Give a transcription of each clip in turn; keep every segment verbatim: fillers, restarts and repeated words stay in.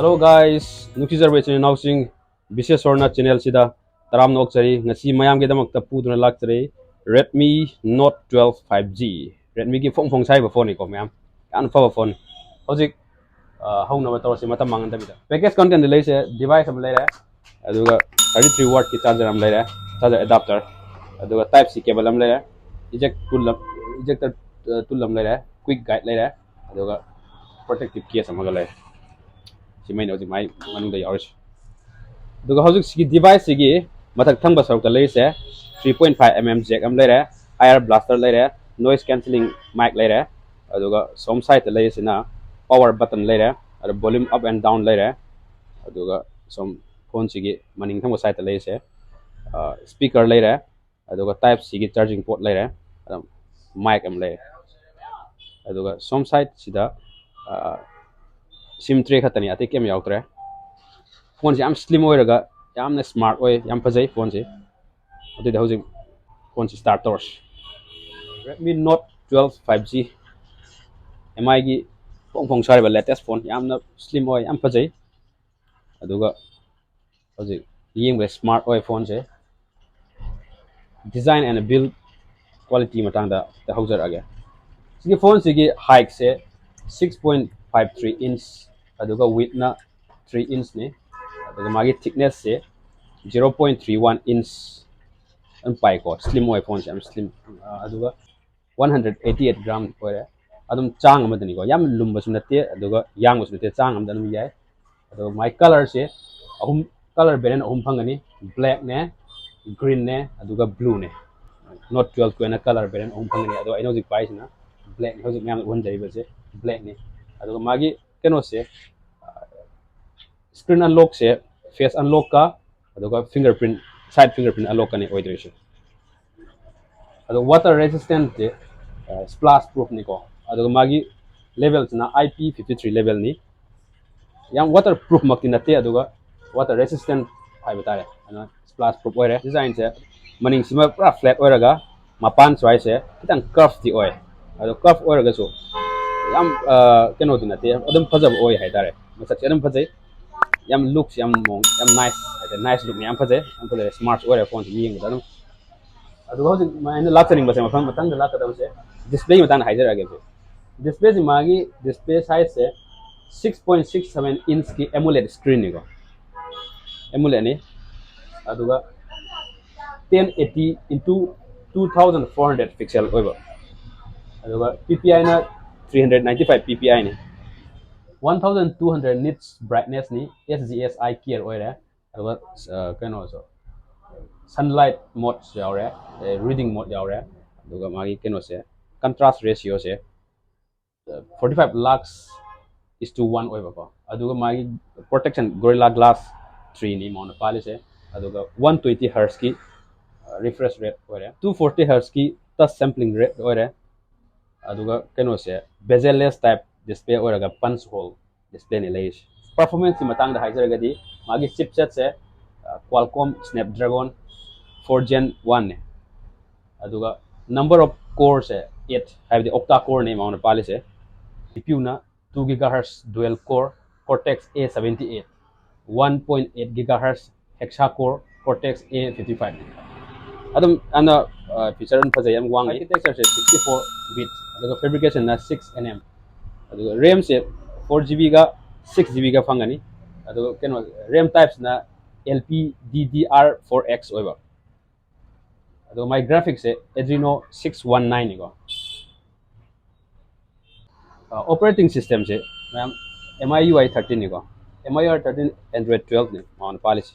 Hello guys, ꯅꯨꯡꯁꯤꯖꯔꯕ ꯏꯆꯤꯟ ꯏꯅꯥꯎꯁꯤꯡ, ꯕꯤꯁꯦꯁꯣꯔꯅ ꯆꯦꯅꯦꯜꯁꯤꯗ ꯇꯔꯥꯝꯅ ꯑꯣꯛꯆꯔꯤ꯫ ꯉꯁꯤ ꯃꯌꯥꯝꯒꯤꯗꯃꯛꯇ ꯄꯨꯗꯨꯅ ꯂꯥꯛꯆꯔꯤ Redmi Note twelve five G, Redmiꯒꯤ ꯐꯣꯡ ꯐꯣꯡ ꯁꯥꯏꯕ ꯐꯣꯟꯅꯤꯀꯣ ꯃꯌꯥꯝ, ꯌꯥꯝ ꯐꯕ ꯐꯣꯟ꯫ ꯍꯧꯖꯤꯛ ꯑ, ꯍꯧꯅꯕ ꯇꯧꯔꯁꯤ ꯃꯇꯝ ꯃꯥꯡꯍꯟꯗꯕꯤꯗ꯫ Package content ꯂꯩꯔꯤꯁꯦ, device ꯑꯃ ꯂꯩꯔꯦ, ꯑꯗꯨꯒ thirty three wattꯀꯤ charger ꯑꯃ ꯂꯩꯔꯦ, charger adapter, ꯑꯗꯨꯒ Type C cable ꯑꯃ ꯂꯩꯔꯦ, eject tool ꯑꯃ, ejector tool ꯑꯃ ꯂꯩꯔꯦ, quick guide ꯂꯩꯔꯦ, ꯑꯗꯨꯒ protective case ꯑꯃꯒ ꯂꯩꯔꯦ꯫ ꯁꯤꯃꯩꯅ ꯍꯧꯖꯤꯛ ꯃꯥꯏ ꯃꯅꯨꯡꯗ ꯌꯥꯎꯔꯤꯁꯦ꯫ ꯑꯗꯨꯒ ꯍꯧꯖꯤꯛ ꯁꯤꯒꯤ deviceꯁꯤꯒꯤ ꯃꯊꯛ ꯊꯪꯕ ꯁꯔꯨꯛꯇ ꯂꯩꯔꯤꯁꯦ three point five mm jack ꯑꯃ ꯂꯩꯔꯦ, IR blaster ꯂꯩꯔꯦ, noise cancelling mic ꯂꯩꯔꯦ, ꯑꯗꯨꯒ ꯁꯣꯝ sideꯇ ꯂꯩꯔꯤꯁꯤꯅ power button ꯂꯩꯔꯦ, ꯑꯗ volume up and down ꯂꯩꯔꯦ, ꯑꯗꯨꯒ ꯁꯣꯝ ꯐꯣꯟꯁꯤꯒꯤ ꯃꯅꯤꯡ ꯊꯪꯕ sideꯇ ꯂꯩꯔꯤꯁꯦ speaker ꯂꯩꯔꯦ, ꯑꯗꯨꯒ Type Cꯒꯤ charging port ꯂꯩꯔꯦ, ꯑꯗꯨꯝ mic ꯑꯃ ꯂꯩꯔꯦ꯫ ꯑꯗꯨꯒ ꯁꯣꯝ sideꯁꯤꯗ SIM tray ꯈꯛꯇꯅꯤ, ꯑꯇꯩ ꯀꯩꯝ ꯌꯥꯎꯗ꯭ꯔꯦ꯫ ꯐꯣꯟꯁꯤ ꯌꯥꯝ slim ꯑꯣꯏꯔꯒ ꯌꯥꯝꯅ smart ꯑꯣꯏ, ꯌꯥꯝ ꯐꯖꯩ ꯐꯣꯟꯁꯤ꯫ ꯑꯗꯨꯗꯤ ꯍꯧꯖꯤꯛ ꯐꯣꯟꯁꯤ start ꯇꯧꯔꯁꯤ꯫ Redmi Note twelve five G, MIꯒꯤ ꯐꯣꯡ ꯐꯣꯡ ꯁꯥꯔꯤꯕ latest phone, ꯌꯥꯝꯅ slim ꯑꯣꯏ, ꯌꯥꯝ ꯐꯖꯩ꯫ ꯑꯗꯨꯒ ꯍꯧꯖꯤꯛ ꯌꯦꯡꯕꯗ smart ꯑꯣꯏ ꯐꯣꯟꯁꯦ꯫ Design and build quality ꯃꯇꯥꯡꯗ ꯍꯧꯖꯔꯛꯑꯒꯦ꯫ ꯁꯤꯒꯤ ꯐꯣꯟꯁꯤꯒꯤ heightꯁꯦ six point five three inch, ꯑꯗꯨꯒ widthꯅ three inchꯅꯤ, ꯑꯗꯨꯒ ꯃꯥꯒꯤ thicknessꯁꯦ zero point three one inch ꯑꯗꯨꯝ ꯄꯥꯏꯀꯣ꯫ Slim ꯑꯣꯏ ꯐꯣꯟꯁꯦ, ꯌꯥꯝ slim꯫ ꯑꯗꯨꯒ one hundred eighty eight gram ꯑꯣꯏꯔꯦ꯫ ꯑꯗꯨꯝ ꯆꯥꯡ ꯑꯃꯗꯅꯤꯀꯣ, ꯌꯥꯝ ꯂꯨꯝꯕꯁꯨ ꯅꯠꯇꯦ, ꯑꯗꯨꯒ ꯌꯥꯡꯕꯁꯨ ꯅꯠꯇꯦ, ꯆꯥꯡ ꯑꯃꯗ ꯑꯗꯨꯝ ꯌꯥꯏ꯫ ꯑꯗꯨꯒ ꯃꯥꯏ colorꯁꯦ ꯑꯍꯨꯝ, color variant ꯑꯍꯨꯝ ꯐꯪꯒꯅꯤ: blackꯅꯦ, greenꯅꯦ, ꯑꯗꯨꯒ blueꯅꯦ꯫ Note twelveꯀꯤ ꯑꯣꯏꯅ color variant ꯑꯍꯨꯝ ꯐꯪꯒꯅꯤ꯫ ꯑꯗꯣ ꯑꯩꯅ ꯍꯧꯖꯤꯛ ꯄꯥꯏꯔꯤꯁꯤꯅ blackꯅꯤ, ꯍꯧꯖꯤꯛ ꯃꯌꯥꯝꯗ ꯎꯍꯟꯖꯔꯤꯕꯁꯦ blackꯅꯤ꯫ ꯑꯗꯨꯒ ꯃꯥꯒꯤ ꯀꯩꯅꯣꯁꯦ, screen unlockꯁꯦ face unlockꯀ ꯑꯗꯨꯒ fingerprint, side fingerprint unlockꯀꯅꯤ ꯑꯣꯏꯗꯣꯏꯁꯦ꯫ ꯑꯗꯣ water resistantꯁꯦ splash proofꯅꯤꯀꯣ꯫ ꯑꯗꯨꯒ ꯃꯥꯒꯤ levelꯁꯤꯅ IP fifty three levelꯅꯤ꯫ ꯌꯥꯝ waterproofꯃꯛꯇꯤ ꯅꯠꯇꯦ, ꯑꯗꯨꯒ water resistant ꯍꯥꯏꯕ ꯇꯥꯔꯦ꯫ ꯑꯗꯨꯅ splash proof ꯑꯣꯏꯔꯦ꯫ Designꯁꯦ ꯃꯅꯤꯡꯁꯤꯃ ꯄꯨꯔꯥ flat ꯑꯣꯏꯔꯒ ꯃꯄꯥꯟ ꯁ꯭ꯋꯥꯏꯁꯦ ꯈꯤꯇꯪ curveꯗꯤ ꯑꯣꯏ꯫ ꯑꯗꯣ curve ꯑꯣꯏꯔꯒꯁꯨ ꯌꯥꯝ ꯀꯩꯅꯣꯗꯤ ꯅꯠꯇꯦ, ꯑꯗꯨꯝ ꯐꯖꯕ ꯑꯣꯏ ꯍꯥꯏꯇꯥꯔꯦ꯫ ꯃꯁꯛꯁꯦ ꯑꯗꯨꯝ ꯐꯖꯩ, ꯌꯥꯝ ꯂꯨꯛꯁꯦ ꯌꯥꯝ ꯃꯑꯣꯡ ꯌꯥꯝ ꯅꯥꯏꯁ ꯍꯥꯏꯇꯥꯔꯦ꯫ ꯅꯥꯏꯁ ꯂꯨꯛꯅꯤ, ꯌꯥꯝ ꯐꯖꯩ, ꯌꯥꯝ ꯐꯖꯩ꯫ ꯁ꯭ꯃꯥꯔꯠꯁꯨ ꯑꯣꯏꯔꯦ ꯐꯣꯟꯁꯦ ꯌꯦꯡꯕꯗ ꯑꯗꯨꯝ꯫ ꯑꯗꯨꯒ ꯍꯧꯖꯤꯛ ꯑꯩꯅ ꯂꯥꯛꯆꯅꯤꯡꯕꯁꯦ, ꯃꯐꯝ ꯃꯊꯪꯗ ꯂꯥꯛꯀꯗꯕꯁꯦ ꯗꯤꯁꯄ꯭ꯂꯦꯒꯤ ꯃꯇꯥꯡꯗ ꯍꯥꯏꯖꯔꯛꯑꯒꯦ꯫ ꯗꯤꯁꯄ꯭ꯂꯦꯁꯤ ꯃꯥꯒꯤ ꯗꯤꯁꯄ꯭ꯂꯦ ꯁꯥꯏꯖꯁꯦ six point six seven inch ꯀꯤ AMOLED screen ꯅꯤꯀꯣ꯫ AMOLED ꯅꯤ꯫ ꯑꯗꯨꯒ ten eighty into two thousand four hundred pixel ꯑꯣꯏꯕ꯫ ꯑꯗꯨꯒ PPI ꯅ three hundred ninety five PPI ꯅꯤ꯫ One thousand two hundred nits brightness ꯅꯤ, HGSI clear ꯑꯣꯏꯔꯦ꯫ ꯑꯗꯨꯒ ꯀꯩꯅꯣꯁꯨ, sunlight mode ꯁꯨ ꯌꯥꯎꯔꯦ, reading mode ꯌꯥꯎꯔꯦ꯫ ꯑꯗꯨꯒ ꯃꯥꯒꯤ ꯀꯩꯅꯣꯁꯦ, contrast ratio say forty five lux is to one ꯑꯣꯏꯕꯀꯣ꯫ ꯑꯗꯨꯒ ꯃꯥꯒꯤ protection Gorilla Glass three ꯅꯤ ꯃꯉꯣꯟꯗ ꯄꯥꯜꯂꯤꯁꯦ꯫ ꯑꯗꯨꯒ one twenty hertz ꯀꯤ refresh rate ꯑꯣꯏꯔꯦ, two forty hertz ꯀꯤ touch sampling rate ꯑꯣꯏꯔꯦ꯫ ꯑꯗꯨꯒ ꯀꯩꯅꯣꯁꯦ, bezel less type display ꯑꯣꯏꯔꯒ punch hole display ꯅꯤ ꯂꯩꯔꯤꯁꯦ꯫ Performance ꯀꯤ ꯃꯇꯥꯡꯗ ꯍꯥꯏꯖꯔꯒꯗꯤ, ꯃꯥꯒꯤ chipset ꯁꯦ Qualcomm Snapdragon four Gen one ꯅꯦ꯫ ꯑꯗꯨꯒ number of core say eight, ꯍꯥꯏꯕꯗꯤ octa core ꯅꯦ ꯃꯉꯣꯟꯗ ꯄꯥꯜꯂꯤꯁꯦ꯫ CPU ꯅ two gigahertz dual core Cortex A seventy eight, one point eight gigahertz hexa core Cortex A fifty five ꯅꯤ꯫ ꯑꯗꯨꯝ ꯌꯥꯝꯅ feature ꯑꯗꯨꯝ ꯐꯖꯩ, ꯌꯥꯝ ꯋꯥꯡꯉꯤ꯫ Architecture ꯁꯦ sixty four bit, ꯑꯗꯨꯒ fabrication ꯅ six nm꯫ ꯑꯗꯨꯒ RAM ꯁꯦ four GB ꯒ six GB ꯒ ꯐꯪꯒꯅꯤ꯫ ꯑꯗꯨꯒ ꯀꯩꯅꯣ, RAM type ꯁꯤꯅ LPDDR four X ꯑꯣꯏꯕ꯫ ꯑꯗꯨꯒ ꯃꯥꯏ graphic ꯁꯦ Adreno six one nine ꯅꯤꯀꯣ꯫ Operating system ꯁꯦ ꯃꯌꯥꯝ MIUI thirteen ꯅꯤꯀꯣ꯫ MIUI thirteen, Android twelve ꯅꯤ ꯃꯉꯣꯟꯗ ꯄꯥꯜꯂꯤꯁꯦ꯫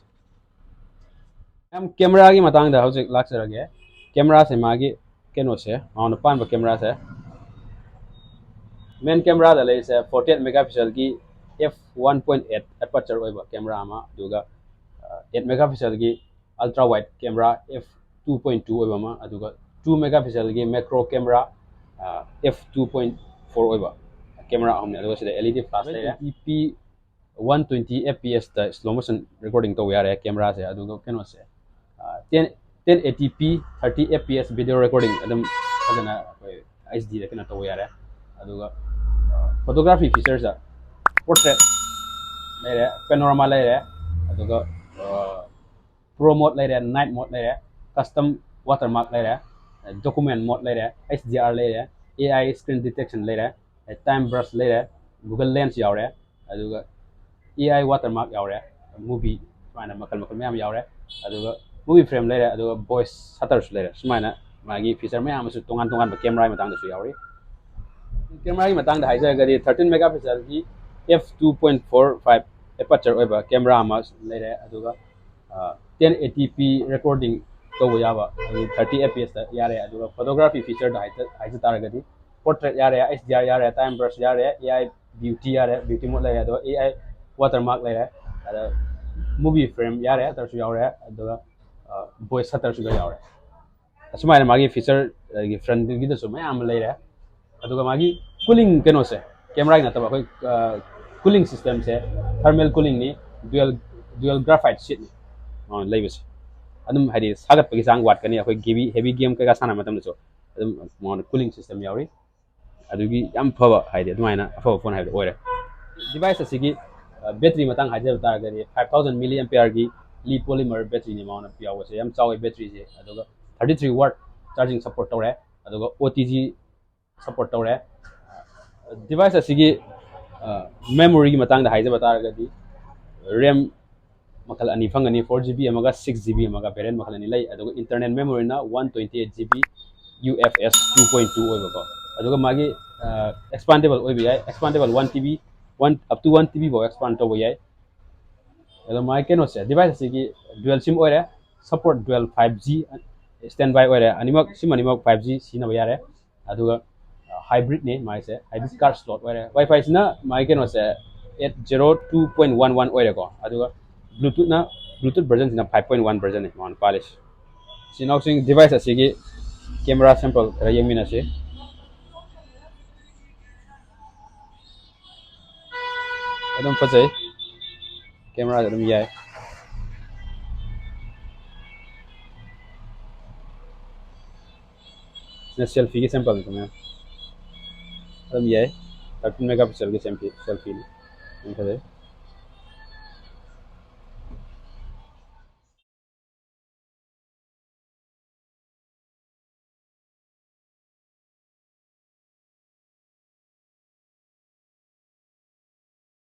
ꯃꯌꯥꯝ camera ꯒꯤ ꯃꯇꯥꯡꯗ ꯍꯧꯖꯤꯛ ꯂꯥꯛꯆꯔꯒꯦ꯫ Camera ꯁꯦ ꯃꯥꯒꯤ ꯀꯩꯅꯣꯁꯦ, ꯃꯉꯣꯟꯗ ꯄꯥꯟꯕ camera ꯁꯦ, main camera ꯗ ꯂꯩꯔꯤꯁꯦ forty eight megapixel ꯒꯤ f one point eight aperture ꯑꯣꯏꯕ camera ꯑꯃ, ꯑꯗꯨꯒ eight megapixel ꯒꯤ ultra wide camera f two point two ꯑꯣꯏꯕ ꯑꯃ, ꯑꯗꯨꯒ two megapixel ꯒꯤ macro camera f two point four ꯑꯣꯏꯕ camera ꯑꯍꯨꯝꯅꯤ꯫ ꯑꯗꯨꯒ ꯁꯤꯗ LED flash ꯂꯩꯔꯦ꯫ P one twenty FPS ꯇ slow motion recording ꯇꯧꯕ ꯌꯥꯔꯦ camera ꯁꯦ꯫ ꯑꯗꯨꯒ ꯀꯩꯅꯣꯁꯦ, ten ten eighty p thirty FPS video recording ꯑꯗꯨꯝ ꯐꯖꯅ ꯑꯩꯈꯣꯏ HD ꯗ ꯀꯩꯅꯣ ꯇꯧꯕ ꯌꯥꯔꯦ꯫ ꯑꯗꯨꯒ Photography features portrait ꯂꯩꯔꯦ, panorama ꯂꯩꯔꯦ, ꯑꯗꯨꯒ ꯄ꯭ꯔꯣ ꯃꯣꯗ ꯂꯩꯔꯦ, ꯅꯥꯏꯠ ꯃꯣꯗ ꯂꯩꯔꯦ, ꯀꯁꯇꯝ ꯋꯥꯇꯔꯃꯥꯔꯛ ꯂꯩꯔꯦ, ꯗꯣꯀꯨꯃꯦꯟ ꯃꯣꯗ ꯂꯩꯔꯦ, ꯑꯩꯆ ꯗꯤ ꯑꯥꯔ ꯂꯩꯔꯦ, ꯑꯦ ꯑꯥꯏ ꯁ꯭ꯀ꯭ꯔꯤꯟ ꯗꯤꯇꯦꯛꯁꯟ ꯂꯩꯔꯦ, ꯇꯥꯏꯝ ꯕ꯭ꯔꯁ ꯂꯩꯔꯦ, ꯒꯨꯒꯜ ꯂꯦꯟꯁ ꯌꯥꯎꯔꯦ, ꯑꯗꯨꯒ ꯑꯦ ꯑꯥꯏ ꯋꯥꯇꯔꯃꯥꯔꯛ ꯌꯥꯎꯔꯦ, ꯃꯨꯚꯤ ꯁꯨꯃꯥꯏꯅ ꯃꯈꯜ ꯃꯈꯜ ꯃꯌꯥꯝ ꯌꯥꯎꯔꯦ, ꯑꯗꯨꯒ ꯃꯨꯚꯤ ꯐ꯭ꯔꯦꯝ ꯂꯩꯔꯦ, ꯑꯗꯨꯒ ꯚꯣꯏꯁ ꯁꯠꯇꯔꯁꯨ ꯂꯩꯔꯦ꯫ ꯁꯨꯃꯥꯏꯅ ꯃꯥꯒꯤ ꯐꯤꯆꯔ ꯃꯌꯥꯝ ꯑꯃꯁꯨ ꯇꯣꯉꯥꯟ ꯇꯣꯉꯥꯟꯕ ꯀꯦꯃꯦꯔꯥꯒꯤ ꯃꯇꯥꯡꯗꯁꯨ ꯌꯥꯎꯔꯤ꯫ ꯀꯦꯃꯦꯔꯥꯒꯤ ꯃꯇꯥꯡꯗ ꯍꯥꯏꯖꯔꯒꯗꯤ, ꯊꯥꯔꯇꯤꯟ ꯃꯦꯒꯥ ꯄꯤꯛꯁꯦꯜꯒꯤ F two point four five aperture ꯑꯣꯏꯕ ꯀꯦꯃꯦꯔꯥ ꯑꯃ ꯂꯩꯔꯦ, ꯑꯗꯨꯒ ꯇꯦꯟ ꯑꯦꯇꯤ ꯄꯤ ꯔꯦꯀꯣꯔꯗꯤꯡ ꯇꯧꯕ ꯌꯥꯕ, ꯑꯗꯒꯤ ꯊꯥꯔꯇꯤ ꯑꯦꯐ ꯄꯤ ꯑꯦꯁꯇ ꯌꯥꯔꯦ꯫ ꯑꯗꯨꯒ ꯐꯣꯇꯣꯒ꯭ꯔꯥꯐꯤ ꯐꯤꯆꯔꯗ ꯍꯥꯏꯖ ꯍꯥꯏꯖ ꯇꯥꯔꯒꯗꯤ, ꯄꯣꯔꯇ꯭ꯔꯦꯠ ꯌꯥꯔꯦ, ꯑꯩꯆ ꯗꯤ ꯑꯥꯔ ꯌꯥꯔꯦ, ꯇꯥꯏꯝ ꯕ꯭ꯔꯁ ꯌꯥꯔꯦ, ꯑꯦ ꯑꯥꯏ ꯕ꯭ꯌꯨꯇꯤ ꯌꯥꯔꯦ, ꯕ꯭ꯌꯨꯇꯤ ꯃꯣꯗ ꯂꯩꯔꯦ, ꯑꯗꯣ ꯑꯦ ꯑꯥꯏ ꯋꯥꯇꯔꯃꯥꯔꯛ ꯂꯩꯔꯦ, ꯑꯗ ꯃꯨꯚꯤ ꯐ꯭ꯔꯦꯝ ꯌꯥꯔꯦ, ꯁꯠꯇꯔꯁꯨ ꯌꯥꯎꯔꯦ, ꯑꯗꯨꯒ ꯚꯣꯏꯁ ꯁꯠꯇꯔꯁꯨ ꯌꯥꯎꯔꯦ꯫ ꯑꯁꯨꯃꯥꯏꯅ ꯃꯥꯒꯤ ꯐꯤꯆꯔ, ꯑꯗꯒꯤ ꯐ꯭ꯔꯟꯠꯒꯤꯗꯁꯨ ꯃꯌꯥꯝ ꯑꯃ ꯂꯩꯔꯦ꯫ ꯑꯗꯨꯒ ꯃꯥꯒꯤ ꯀꯨꯂꯤꯡ ꯀꯩꯅꯣꯁꯦ, ꯀꯦꯃꯦꯔꯥꯒꯤ ꯅꯠꯇꯕ, ꯑꯩꯈꯣꯏ ꯀꯨꯂꯤꯡ ꯁꯤꯁꯇꯦꯝꯁꯦ ꯊꯔꯃꯦꯜ ꯀꯨꯂꯤꯡꯅꯤ, ꯗ꯭ꯌꯨꯑꯦꯜ ꯗ꯭ꯌꯨꯑꯦꯜ ꯒ꯭ꯔꯥꯐꯥꯏꯠ ꯁꯤꯠꯅꯤ ꯃꯉꯣꯟꯗ ꯂꯩꯕꯁꯦ꯫ ꯑꯗꯨꯝ ꯍꯥꯏꯗꯤ ꯁꯥꯒꯠꯄꯒꯤ ꯆꯥꯡ ꯋꯥꯠꯀꯅꯤ, ꯑꯩꯈꯣꯏ ꯒꯦꯕꯤ ꯍꯦꯚꯤ ꯒꯦꯝ ꯀꯩꯀꯥ ꯁꯥꯟꯅꯕ ꯃꯇꯝꯗꯁꯨ ꯑꯗꯨꯝ ꯃꯉꯣꯟꯗ ꯀꯨꯂꯤꯡ ꯁꯤꯁꯇꯦꯝ ꯌꯥꯎꯔꯤ꯫ ꯑꯗꯨꯒꯤ ꯌꯥꯝ ꯐꯕ, ꯍꯥꯏꯗꯤ ꯑꯗꯨꯃꯥꯏꯅ ꯑꯐꯕ ꯐꯣꯟ ꯍꯥꯏꯕꯗꯨ ꯑꯣꯏꯔꯦ꯫ ꯗꯤꯚꯥꯏꯁ ꯑꯁꯤꯒꯤ ꯕꯦꯇ꯭ꯔꯤ ꯃꯇꯥꯡ ꯍꯥꯏꯖꯕ ꯇꯥꯔꯒꯗꯤ, ꯐꯥꯏꯚ ꯊꯥꯎꯖꯟ ꯃꯤꯂꯤ ꯑꯦꯝꯄꯤꯌꯔꯒꯤ ꯂꯤ ꯄꯣꯂꯤꯃꯔ ꯕꯦꯇ꯭ꯔꯤꯅꯤ ꯃꯉꯣꯟꯗ ꯌꯥꯎꯕꯁꯦ꯫ ꯌꯥꯝ ꯆꯥꯎꯋꯦ ꯕꯦꯇ꯭ꯔꯤꯁꯦ꯫ ꯑꯗꯨꯒ thirty three watt charging support ꯇꯧꯔꯦ, ꯑꯗꯨꯒ ꯑꯣ ꯇꯤ ꯖꯤ ꯁꯞꯄꯣꯔꯠ ꯇꯧꯔꯦ꯫ ꯗꯤꯚꯥꯏꯁ ꯑꯁꯤꯒꯤ ꯃꯦꯃꯣꯔꯤꯒꯤ ꯃꯇꯥꯡꯗ ꯍꯥꯏꯖꯕ ꯇꯥꯔꯒꯗꯤ, ꯔꯦꯝ ꯃꯈꯜ ꯑꯅꯤ ꯐꯪꯒꯅꯤ, ꯐꯣꯔ ꯖꯤ ꯕꯤ ꯑꯃꯒ ꯁꯤꯛꯁ ꯖꯤ ꯕꯤ ꯑꯃꯒ ꯚꯦꯔꯤꯌꯦꯟ ꯃꯈꯜ ꯑꯅꯤ ꯂꯩ꯫ ꯑꯗꯨꯒ ꯏꯟꯇꯔꯅꯦꯜ ꯃꯦꯃꯣꯔꯤꯅ one twenty eight G B U F S two point two ꯑꯣꯏꯕꯀꯣ꯫ ꯑꯗꯨꯒ ꯃꯥꯒꯤ ꯑꯦꯛꯁꯄꯥꯟꯗꯦꯕꯜ ꯑꯣꯏꯕ ꯌꯥꯏ, expandable one T B, one, up to one T B ꯐꯥꯎ ꯑꯦꯛꯁꯄꯥꯟ ꯇꯧꯕ ꯌꯥꯏ꯫ ꯑꯗꯣ ꯃꯥꯒꯤ ꯀꯩꯅꯣꯁꯦ, ꯗꯤꯚꯥꯏꯁ ꯑꯁꯤꯒꯤ ꯗ꯭ꯌꯨꯑꯦꯜ ꯁꯤꯝ ꯑꯣꯏꯔꯦ, support dual five G standby ꯑꯣꯏꯔꯦ, ꯑꯅꯤꯃꯛ, ꯁꯤꯝ ꯑꯅꯤꯃꯛ ꯐꯥꯏꯚ ꯖꯤ ꯁꯤꯖꯤꯟꯅꯕ ꯌꯥꯔꯦ꯫ ꯑꯗꯨꯒ ꯍꯥꯏꯕ꯭ꯔꯤꯠꯅꯤ ꯃꯥꯏꯁꯦ, ꯍꯥꯏꯕ꯭ꯔꯤꯠ ꯀꯥꯔꯗ ꯁ꯭ꯂꯣꯠ ꯑꯣꯏꯔꯦ꯫ ꯋꯥꯏꯐꯥꯏꯁꯤꯅ ꯃꯥꯒꯤ ꯀꯩꯅꯣꯁꯦ eight zero two point one one ꯑꯣꯏꯔꯦꯀꯣ꯫ ꯑꯗꯨꯒ ꯕ꯭ꯂꯨꯇꯨꯠꯅ, ꯕ꯭ꯂꯨꯇꯨꯠ ꯚꯔꯖꯟꯁꯤꯅ ꯐꯥꯏꯚ ꯄꯣꯏꯟ ꯋꯥꯟ ꯚꯔꯖꯟꯅꯤ ꯃꯉꯣꯟꯗ ꯄꯥꯜꯂꯤꯁꯦ꯫ ꯏꯆꯤꯟ ꯏꯅꯥꯎꯁꯤꯡ, ꯗꯤꯚꯥꯏꯁ ꯑꯁꯤꯒꯤ ꯀꯦꯃꯦꯔꯥ ꯁꯦꯝꯄꯜ ꯈꯔ ꯌꯦꯡꯃꯤꯟꯅꯁꯤ꯫ ꯑꯗꯨꯝ ꯐꯖꯩ, ꯀꯦꯃꯦꯔꯥꯁꯨ ꯑꯗꯨꯝ ꯌꯥꯏ꯫ ꯁꯤꯅ ꯁꯦꯜꯐꯤꯒꯤ ꯁꯦꯝꯄꯜꯅꯤꯀꯣ ꯃꯌꯥꯝ, ꯑꯗꯨꯝ ꯌꯥꯏ꯫ ꯊꯥꯔꯇꯤꯟ ꯃꯦꯒꯥ ꯄꯤꯛꯁꯦꯜꯒꯤ ꯁꯦꯜꯐꯤ ꯁꯦꯜꯐꯤꯅꯤ꯫ ꯌꯥꯝ ꯐꯖꯩ꯫